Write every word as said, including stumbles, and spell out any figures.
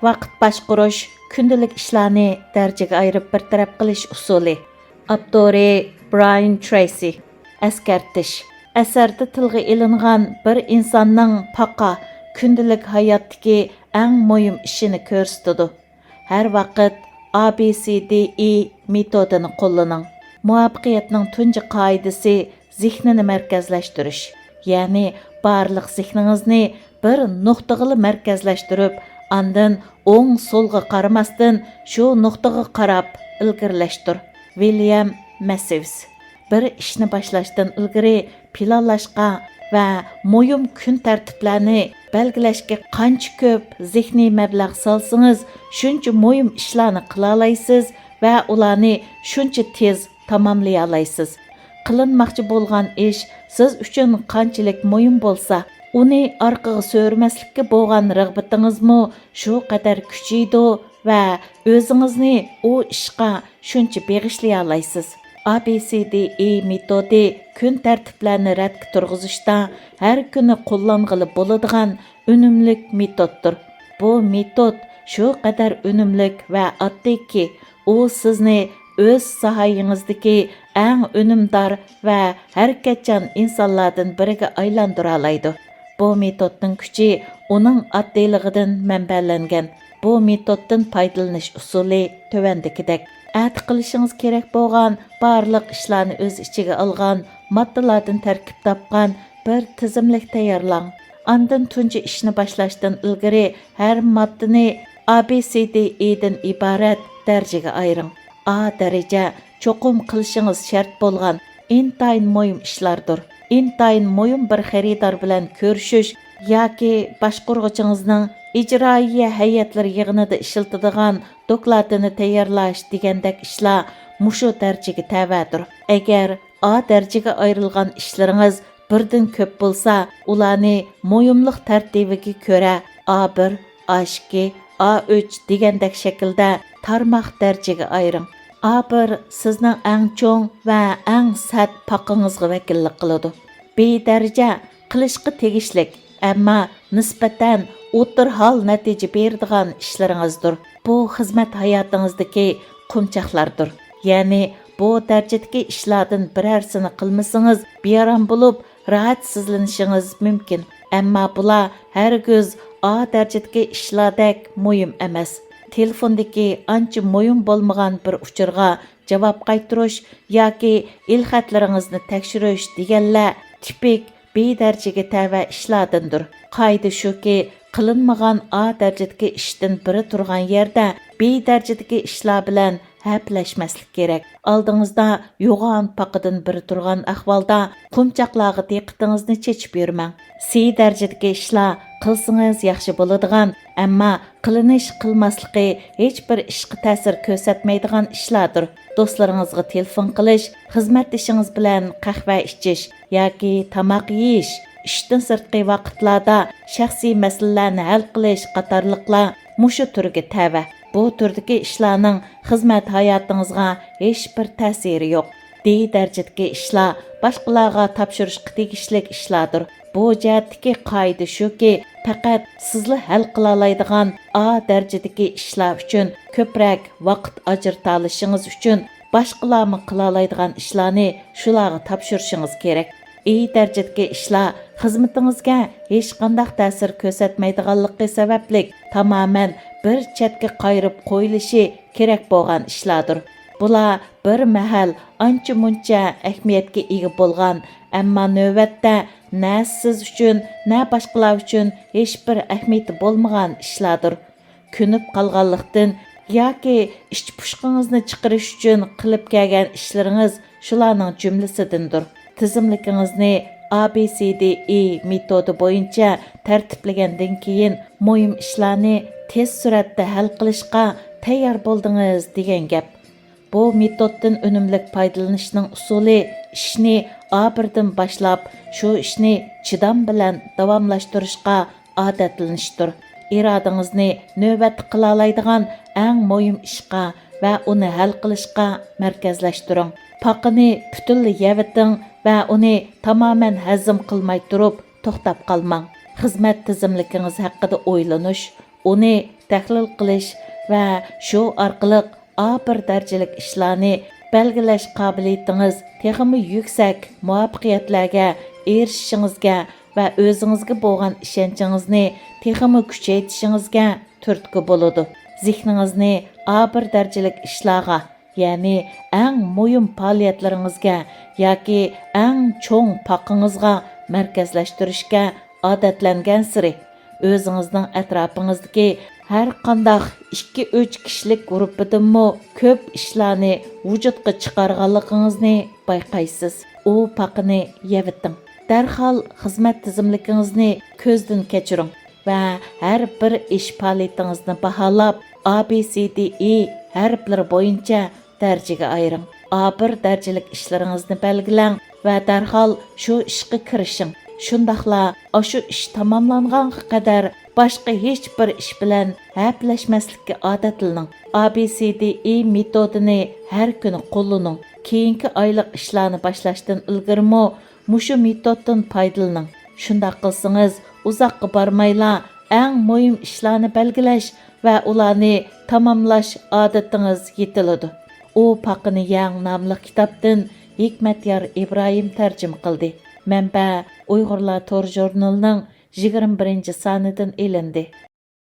ۋاقىت باشقۇرۇش، كۈندىلىك ئىشلارنى دەرىجىگە ئايرىپ بىر تەرەپ قىلىش ئۇسۇلى. ئاپتورى: برايان ترېيسى. ئەسكەرتىش: ئەسەردە تىلغا ئېلىنغان بىر ئىنساننىڭ پاقا، كۈندىلىك ھاياتتىكى ئەڭ مۇھىم ئىشىنى كۆرسىتىدۇ. ھەر ۋاقىت ئا بى سى دى ئى مېتودىنى قوللىنىڭ. مۇۋەپپەقىيەتنىڭ تۇنجى قائىدىسى زېھنىنى مەركەزلەشتۈرۈش، يەنى بارلىق زېھنىڭىزنى بىر نۇقتىغىلا مەركەزلەشتۈرۈپ، ئاندىن ئوڭ سولغا قارىماستىن شۇ نۇقتىغا قاراپ ئىلگىرىلەشتۇر. ۋىليام مەسسىۋس. بىر ئىشنى باشلاشتىن ئىلگىرى پىلانلاشقا ۋە مۇھىم كۈن تەرتىپلەرنى بەلگىلەشكە قانچە كۆپ زېھنىي مەبلەغ سالسىڭىز، شۇنچە مۇھىم ئىشلارنى قىلالايسىز ۋە ئۇلارنى شۇنچە تېز تاماملىيالايسىز. قىلىنماقچى بولغان ئىش سىز ئۈچۈن قانچىلىك مۇھىم بولسا، ئۇنى ئارقىغا سۆرىمەسلىككە بولغان رىغبىتىڭىزمۇ شۇ قەدەر كۈچىيىدۇ ۋە ئۆزىڭىزنى ئۇ ئىشقا شۇنچە بېغىشلىيالايسىز. ئا بى سى دى ئى مېتودى كۈن تەرتىپلەرنى رەتكە تۇرغۇزۇشتا ھەر كۈنى قوللانغىلى بولىدىغان ئۈنۈملۈك مېتودتۇر. بۇ مېتود شۇ قەدەر ئۈنۈملۈك ۋە ئاددىيكى، ئۇ سىزنى ئۆز ساھەيىڭىزدىكى ئەڭ ئۈنۈمدار ۋە ھەرىكەتچان ئىنسانلاردىن بىرىگە ئايلاندۇرالايدۇ. بۇ مېتودنىڭ كۈچى ئۇنىڭ ئاددىيلىقىدىن مەنبەلەنگەن. بۇ مېتودتىن پايدىلىنىش ئۇسۇلى تۆۋەندىكىدەك. ئەتە قىلىشىڭىز كېرەك بولغان بارلىق ئىشلارنى ئۆز ئىچىگە ئالغان ماددىلاردىن تەركىب تاپقان بىر تىزىملىك تەييارلاڭ. ئاندىن تۇنجى ئىشنى باشلاشتىن ئىلگىرى ھەر ماددىنى ئا بى سى دى ئىدىن ئىبارەت دەرىجىگە ئايرىڭ. ئا دەرىجە چوقۇم قىلىشىڭىز شەرت بولغان ئىنتايىن مۇھىم ئىشلاردۇر. ئىنتايىن مۇھىم بىر خېرىدار بىلەن كۆرۈشۈش ياكى باشقۇرغۇچىڭىزنىڭ ئىجرائىيە ھەيئەتلىرى يىغىنىدا ئىشلىتىدىغان دوكلاتىنى تەييارلاش دېگەندەك ئىشلار مۇشۇ دەرىجىگە تەۋەدۇر. ئەگەر ئا دەرىجىگە ئايرىلغان ئىشلىرىڭىز بىردىن كۆپ بولسا، ئۇلارنى مۇھىملىق تەرتىپىگە كۆرە ئا بىر، ئا ئىككى، ئا ئۈچ دېگەندەك شەكىلدە تارماق دەرىجىگە ئايرىڭ. ئا بىر سىزنىڭ ئەڭ چوڭ ۋە ئەڭ سەت پاقىڭىزغا ۋەكىللىك قىلىدۇ. بى دەرىجە قىلىشقا تېگىشلىك، ئەمما نىسبەتەن ئوتتۇرا ھال نەتىجە بېرىدىغان ئىشلىرىڭىزدۇر. بۇ خىزمەت ھاياتىڭىزدىكى قۇمچاقلاردۇر. يەنى بۇ دەرىجىدىكى ئىشلاردىن بىرەرسىنى قىلمىسىڭىز، بىئارام بولۇپ، راھەتسىزلىنىشىڭىز مۇمكىن. ئەمما بۇلار ھەرگىز ئا دەرىجىدىكى ئىشلاردەك مۇھىم ئەمەس. تېلېفوندىكى ئانچە مۇھىم بولمىغان بىر ئۇچۇرغا جاۋاب قايتۇرۇش ياكى ئېلخەتلىرىڭىزنى تەكشۈرۈش دېگەنلەر تىپىك بى دەرىجىگە تەۋە ئىشلاردىندۇر. قائىدە شۇكى، قىلىنمىغان ئا دەرىجىدىكى ئىشتىن بىرى تۇرغان يەردە بى دەرىجىدىكى ئىشلار بىلەن ھەپىلەشمەسلىك كېرەك. ئالدىڭىزدا يوغان پاقىدىن بىرى تۇرغان ئەھۋالدا قۇمچاقلارغا دىققىتىڭىزنى چېچىپ يۈرمەڭ. سى دەرىجىدىكى ئىشلار قىلسىڭىز ياخشى بولىدىغان، ئەمما قىلىنىش قىلماسلىقى ھېچبىر ئىشقا تەسىر كۆرسەتمەيدىغان ئىشلاردۇر. دوستلىرىڭىزغا تېلېفون قىلىش، خىزمەتدىشىڭىز بىلەن قەھۋە ئىچىش ياكى تاماق يېيىش، ئىشتىن سىرتقى ۋاقىتلاردا شەخسىي مەسىلىلەرنى ھەل قىلىش قاتارلىقلار مۇشۇ تۈرگە تەۋە. بۇ تۈردىكى ئىشلارنىڭ خىزمەت ھاياتىڭىزغا ھېچبىر تەسىرى يوق. دى دەرىجىدىكى ئىشلار باشقىلارغا تاپشۇرۇشقا تېگىشلىك ئىشلاردۇر. بۇ جەھەتتىكى قائىدە شۇكى، پەقەت سىزلا ھەل قىلالايدىغان ئا دەرىجىدىكى ئىشلار ئۈچۈن كۆپرەك ۋاقىت ئاجرىتالىشىڭىز ئۈچۈن باشقىلارمۇ قىلالايدىغان ئىشلارنى شۇلارغا تاپشۇرۇشىڭىز كېرەك. ئى دەرىجىدىكى ئىشلار خىزمىتىڭىزگە ھېچقانداق تەسىر كۆرسەتمەيدىغانلىقى سەۋەبلىك تامامەن بىر چەتكە قايرىپ قويۇلۇشى كېرەك بولغان ئىشلاردۇر. بۇلار بىر مەھەل ئانچە-مۇنچە ئەھمىيەتكە ئىگە بولغان، ئەمما نۆۋەتتە نە سىز ئۈچۈن، نە باشقىلار ئۈچۈن ھېچبىر ئەھمىيىتى بولمىغان ئىشلاردۇر. كۆنۈپ قالغانلىقتىن ياكى ئىچ پۇشقىڭىزنى چىقىرىش ئۈچۈن قىلىپ كەلگەن ئىشلىرىڭىز شۇلارنىڭ جۈملىسىدىندۇر. تىزىملىكىڭىزنى ئا بى سى دى ئى مېتودى بويىچە تەرتىپلىگەندىن كېيىن، مۇھىم ئىشلارنى تېز سۈرئەتتە ھەل قىلىشقا تەييار بولدىڭىز دېگەن گەپ. بۇ مېتودتىن ئۈنۈملۈك پايدىلىنىشنىڭ ئۇسۇلى، ئىشنى ئا بىردىن باشلاپ، شۇ ئىشنى چىدام بىلەن داۋاملاشتۇرۇشقا ئادەتلىنىشتۇر. ئىرادىڭىزنى نۆۋەتتە قىلالايدىغان ئەڭ مۇھىم ئىشقا ۋە ئۇنى ھەل قىلىشقا مەركەزلەشتۈرۈڭ. پاقىنى پۈتۈنلەي يەۋېتىڭ ۋە ئۇنى تامامەن ھەزىم قىلماي تۇرۇپ توختاپ قالماڭ. خىزمەت تىزىملىكىڭىز ھەققىدە ئويلىنىش، ئۇنى تەھلىل قىلىش ۋە شۇ ئارقىلىق ئا بىر دەرىجىلىك ئىشلارنى بەلگىلەش قابىلىيىتىڭىز تېخىمۇ يۈكسەك مۇۋەپپەقىيەتلەرگە ئېرىشىشىڭىزگە ۋە ئۆزىڭىزگە بولغان ئىشەنچىڭىزنى تېخىمۇ كۈچەيتىشىڭىزگە تۈرتكە بولىدۇ. زېھنىڭىزنى ئا بىر دەرىجىلىك ئىشلارغا، يەنى ئەڭ مۇھىم پائالىيەتلىرىڭىزگە ياكى ئەڭ چوڭ پاقىڭىزغا مەركەزلەشتۈرۈشكە ئادەتلەنگەنسېرى، ئۆزىڭىزنىڭ ئەتراپىڭىزدىكى ھەر قانداق ئىككى-ئۈچ كىشىلىك گۇرۇپپىدىنمۇ كۆپ ئىشلارنى ۋۇجۇدقا چىقارغانلىقىڭىزنى بايقايسىز. ئۇ پاقىنى يەۋېتىڭ. دەرھال خىزمەت تىزىملىكىڭىزنى كۆزدىن كەچۈرۈڭ ۋە ھەر بىر ئىش پائالىيىتىڭىزنى باھالاپ، ئا بى سى دى ئى ھەرپلىرى بويىچە دەرىجىگە ئايرىڭ. ئا بىر دەرىجىلىك ئىشلىرىڭىزنى بەلگىلەڭ ۋە دەرھال شۇ ئىشقا كىرىشىڭ. شۇنداقلا ئاشۇ ئىش تاماملانغانغا قەدەر باشقا ھېچ بىر ئىش بىلەن ھەپىلەشمەسلىككە ئادەتلىنىڭ. ئا بى سى دى ئى مېتودىنى ھەر كۈنى قوللىنىڭ. كېيىنكى ئايلىق ئىشلارنى باشلاشتىن ئىلگىرىمۇ مۇشۇ مېتودتىن پايدىلىنىڭ. شۇنداق قىلسىڭىز، ئۇزاققا بارمايلا ئەڭ مۇھىم ئىشلارنى بەلگىلەش ۋە ئۇلارنى تاماملاش ئادىتىڭىز يېتىلىدۇ. ئۇ پاقىنى يەڭ ناملىق كىتابتىن ھېكمەتيار ئىبراھىم تەرجىمە قىلدى. مەنبە: ئۇيغۇرلار تور ژۇرنىلىنىڭ يىگىرمە بىرىنچى سانىدىن ئېلىندى.